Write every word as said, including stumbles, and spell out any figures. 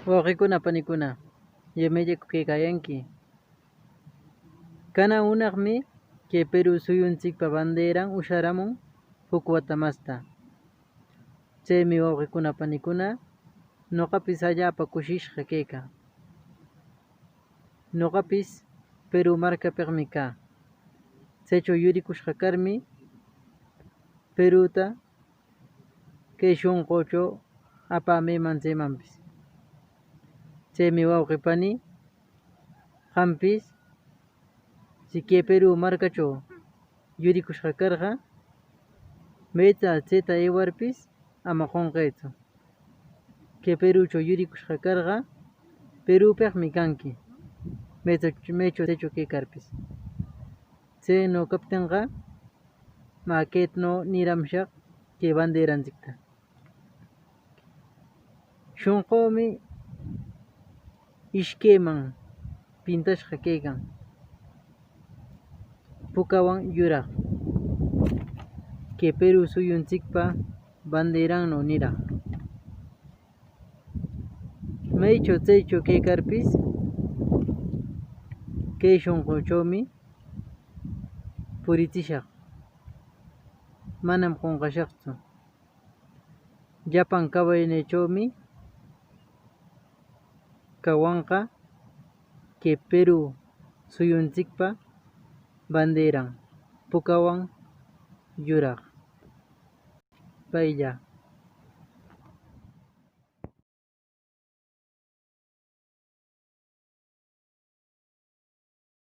Wauqicuna, panicuna, ¿imallacu quecayanqui? Canan hunaqmi que Perú suyuntsicpa banderan usharamun juc wata masta. Tsemi, wauqicuna, panicuna, noqapis allapa cushishqa quecä. Noqapis Perú marcapeqmi cä. Tsecho yuricushqa carmi Perüta que shonqücho apämeman tsemanpis. Tsemi, wauqi, pani, qampis si que Perú marcacho yuricushqa carqa, meta tseta ewarpis ama qonqëtsu. Que Perücho yuricushqa carqa, Perüpeqmi canqui, mecho, mecho tsecho quecarpis. Tseno captenqa, mä, queno niramushaq que banderantsicta. Shonqümi ishqueman pintashqa quecan, pucawan yuraq, que Perú suyuntsicpa banderanno niraq. Maycho tsecho quecarpis, que shonqüchomi puritsishaq, manam qonqashaqtsu. Llapan cawaynïchomi cawanqa que Perú suyuntsicpa banderan pucawan yuraq. Paylla